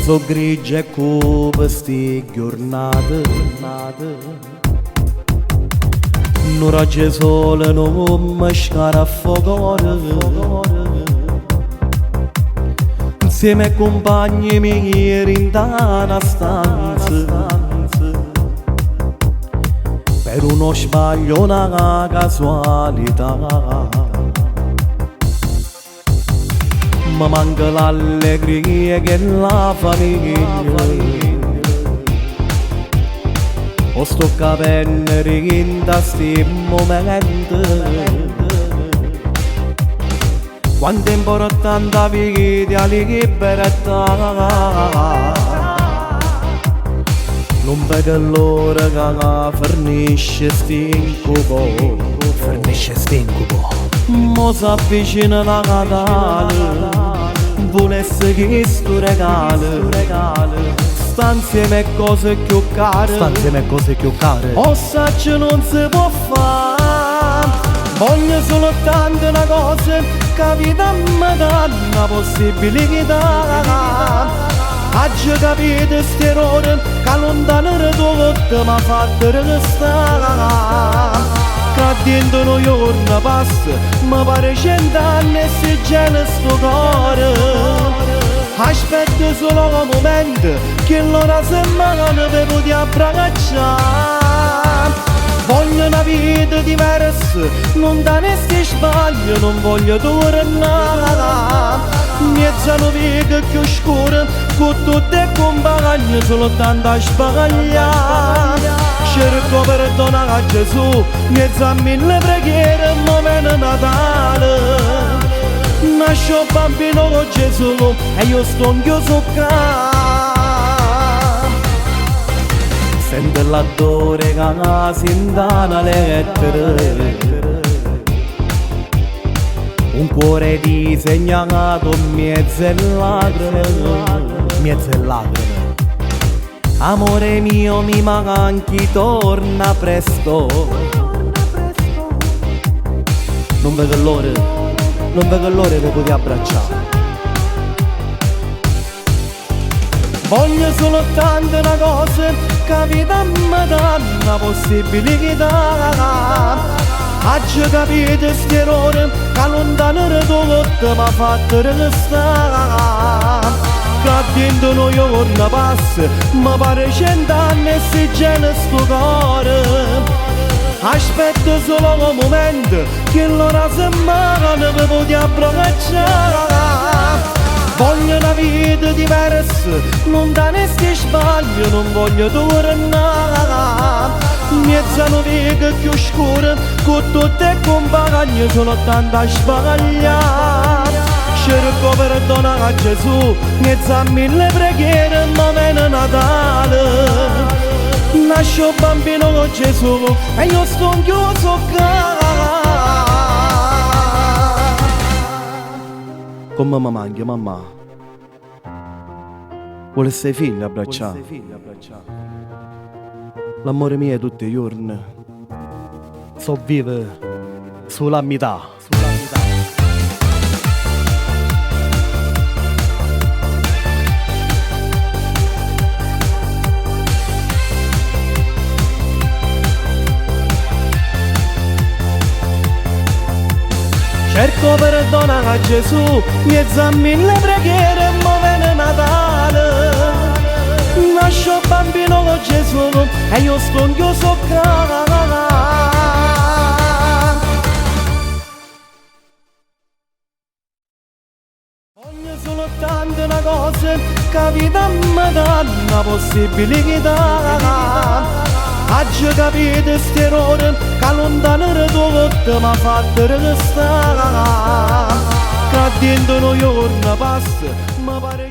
So grigie e cupe 'sti ghiurnate. Nu raggio 'e sole nun me scarfa 'o core. Nzieme 'e cumpagne mieje dint' 'a na stanza. Per uno sbaglio, una casualità. Me manca l'allegria 'e chella famiglia. 'O sto capenno dint' 'a 'sti mumente. Quanto è importante 'a vita e 'a libertà. Nun veco l'ora ca fernisce st'incubo. Fernisce st'incubo. Mo s'avvicina Natale, vulesse chistu regalo. Sta 'nzieme 'e cose cchiù care. Sta 'nzieme 'e cose cchiù care. O saccio nun se po' fa. Voglio solo tanto na cosa, che 'a vita me dà na possibilità. Aggio capito st'errore, ca luntano da tutto m'ha fatto restà. Ca dint' nu juorno passa, me pare cient'anne e se gela sto core. Aspetto solo 'o mumento, chillo na semmana pe putè abbraccià. Voglio na vita diversa, luntano 'e 'sti sbaglie, nun voglio turnà. Mmiezz' a nu vico cchiù scuro, cu tutt' 'e cumpagne, solo tanto a sbaglià. Cerco perdono a Gesù, mmiezz' a mille preghiere, mo vene Natale. Nasce 'o bambino Gesù e io sto 'nchiuso ccà. Sento l'addore ca dint' 'a na lettera. Un cuore disegnato mmiezz' 'e lacrime. Mmiezz' 'e lacrime. Amore mio mi manchi, torna presto. Nun veco l'ora, nun veco l'ora 'e te putè abbraccià. Voglio solo tanto na cosa, che 'a vita me dà na possibilità. Aggio capito st'errore, ca luntano da tutto m'ha fatto restà. Ca dint' nu juorno passa, me pare cient'anne e se gela sto core. Aspetto solo 'o mumento, chillo na semmana pe putè abbraccià. Voglio na vita diversa, luntano 'e 'sti sbaglie, nun voglio turnà. Mmiezz' a nu vico cchiù scuro, cu tutt' 'e cumpagne, solo tanto a sbaglià. Cerco perdono a Gesù, mmiezz' a mille preghiere, mo vene Natale. Nasce 'o bambino Gesù e io sto 'nchiuso ccà. Comme me manchi, mammà. Vulesse 'e figli abbraccià. L'ammore mio tutt' 'e juorne. So vive sulo a mità. Cerco perdono a Gesù, mmiezz' a mille preghiere, mo vene Natale. Nasce 'o bambino Gesù e io sto 'nchiuso ccà. Voglio solo tanto na cosa, che 'a vita me dà na possibilità. Aggio capito st'errore, ca luntano da tutto m'ha fatto restà. Ca dint' nu juorno passa, me pare.